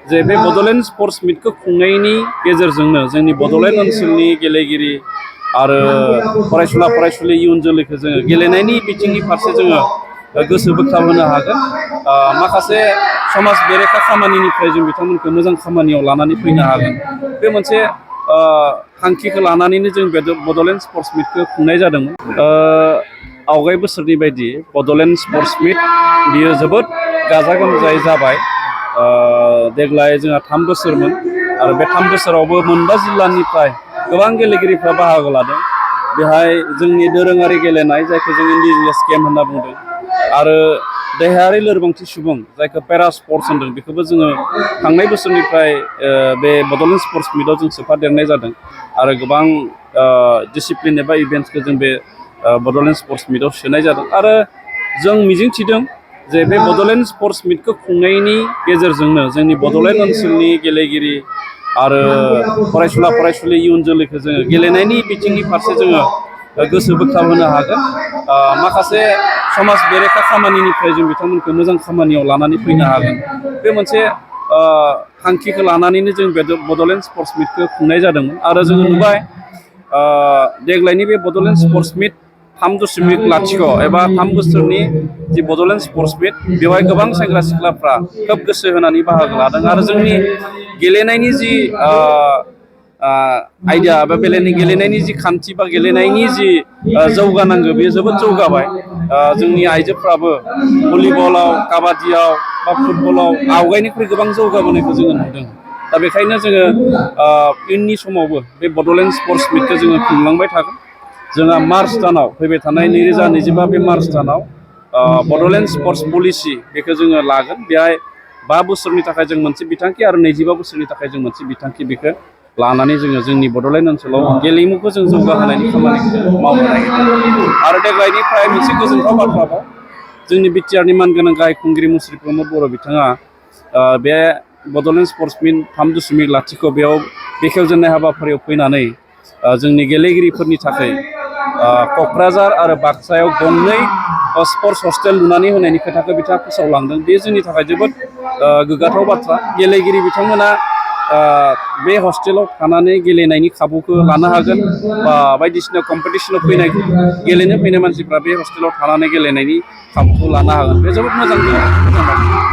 जे बे बड'लेण्ड स्पर्ट्स मिटखौ खुंनायनि गेजेरजोंनो जोंनि बड'लेण्ड ओनसोलनि गेलेगिरि आरो फरायसुला फरायसुलि इयुन जोलैखौ जोङो गेलेनायनि बिथिंनि फारसे जोङो गोसो बोगथाबहोनो हागोन। माखासे समाज बेरेखा खामानिनिफ्राय जों बिथांमोनखौ मोजां खामानियाव लानानै फैनो हागोन। बे मोनसे थांखिखौ लानानैनो जों बड'लेण्ड स्पर्ट्स मिटखौ खुंनाय जादोंमोन। आवगाय बोसोरनि बायदि बड'लेण्ड स्पर्ट्स मिट बियो जोबोद गाजा गोमजायै जाबाय। देग्लाय जोंहा 3 बोसोरमोन आरो बे 3 बोसोरावबो मोनबा जिल्लानिफ्राय गोबां गेलेगिरिफ्रा बाहागो लादों। बेहाय जोंनि दोरोङारि गेलेनाय जायखौ जों इन्डिजिनियास गेम होनना बुंदों आरो देहायारि लोरबांथि सुबुं जायखौ पेरा स्पर्ट्स होनदों बेखौबो जोङो थांनाय बोसोरनिफ्राय बे बड'लेण्ड स्पर्ट्स मिटआव जों सोफादेरनाय जादों आरो गोबां डिसिप्लिन एबा इभेन्ट्सखौ जों बे बड'लेण्ड स्पर्ट्स मिटआव सोनाय जादों आरो जों मिजिंथिदों जे बे बड'लेण्ड स्पर्ट्स मिटखौ खुंनायनि गेजेरजोंनो जोंनि बड'लेण्ड ओनसोलनि गेलेगिरि आरो फरायसुला फरायसुलि इयुन जोलैखौ जोङो गेलेनायनि बिथिंनि फारसे जोङो गोसो बोगथाबहोनो हागोन। माखासे समाज बेरेखा खामानिनिफ्राय जों बिथांमोनखौ मोजां खामानियाव लानानै फैनो हागोन। बे मोनसे थांखिखौ लानानैनो जों बे बड'लेण्ड स्पर्ट्स मिटखौ खुंनाय जादोंमोन आरो जोङो नुबाय देग्लायनि बे बड'लेण्ड स्पर्ट्स मिट 3.0 एबा 3 बोसोरनि जि बड'लेण्ड स्पर्ट्स मिट बेवहाय गोबां सेंग्रा सिख्लाफ्रा खोब गोसो होनानै बाहागो लादों आरो जोंनि गेलेनायनि जि आयदा बा गेलेनायनि जि खान्थि बा गेलेनायनि जि जौगानांगौ बेयो जोबोद जौगाबाय। जोंनि आइजोफ्राबो भलिबलाव काबादियाव बा फुटबलाव आवगायनिख्रुइ गोबां जौगाबोनायखौ जोङो नुदों। दा बेखायनो जोङो इयुननि समावबो बे बड'लेण्ड स्पर्ट्स मिटखौ जोङो खुंलांबाय थागोन। जोंहा मार्च दानाव फैबाय थानाय 2025 बे मार्च दानाव बड'लेण्ड स्पर्ट्स पलिसि बेखौ जोङो लागोन। बेहाय 5 बोसोरनि थाखाय जों मोनसे बिथांखि आरो 25 बोसोरनि थाखाय जों मोनसे बिथांखि बेखौ लानानै जोङो जोंनि बड'लेण्ड ओनसोलाव गेलेमुखौ जों जौगाहोनायनि खामानिखौ जों मावनो नागिरदों। आरो देग्लायनिफ्राय मोनसे गोजोनथाव बाथ्राबाव जोंनि बिटिआरनि मानगोनां गाहाय खुंगिरि मुस्रि प्रमद बर' बिथाङा बे बड'लेण्ड स्पर्ट्स मिट 3.0 बेयाव बेखेवजेननाय हाबाफारियाव फैनानै जोंनि गेलेगिरिफोरनि थाखाय क'क्राझार आरो बाक्सायाव गंनै स्पर्ट्स हस्टेल लुनानै होनायनि खोथाखौ बिथाङा फोसावलांदों। बे जोंनि थाखाय जोबोद गोग्गाथाव बाथ्रा। गेलेगिरि बिथांमोना बे हस्टेलाव थानानै गेलेनायनि खाबुखौ लानो हागोन बा बायदिसिना कम्पिटिसनाव गेलेनो फैनाय मानसिफ्रा बे हस्टेलाव थानानै गेलेनायनि खाबुखौ लानो हागोन। बे जोबोद मोजां।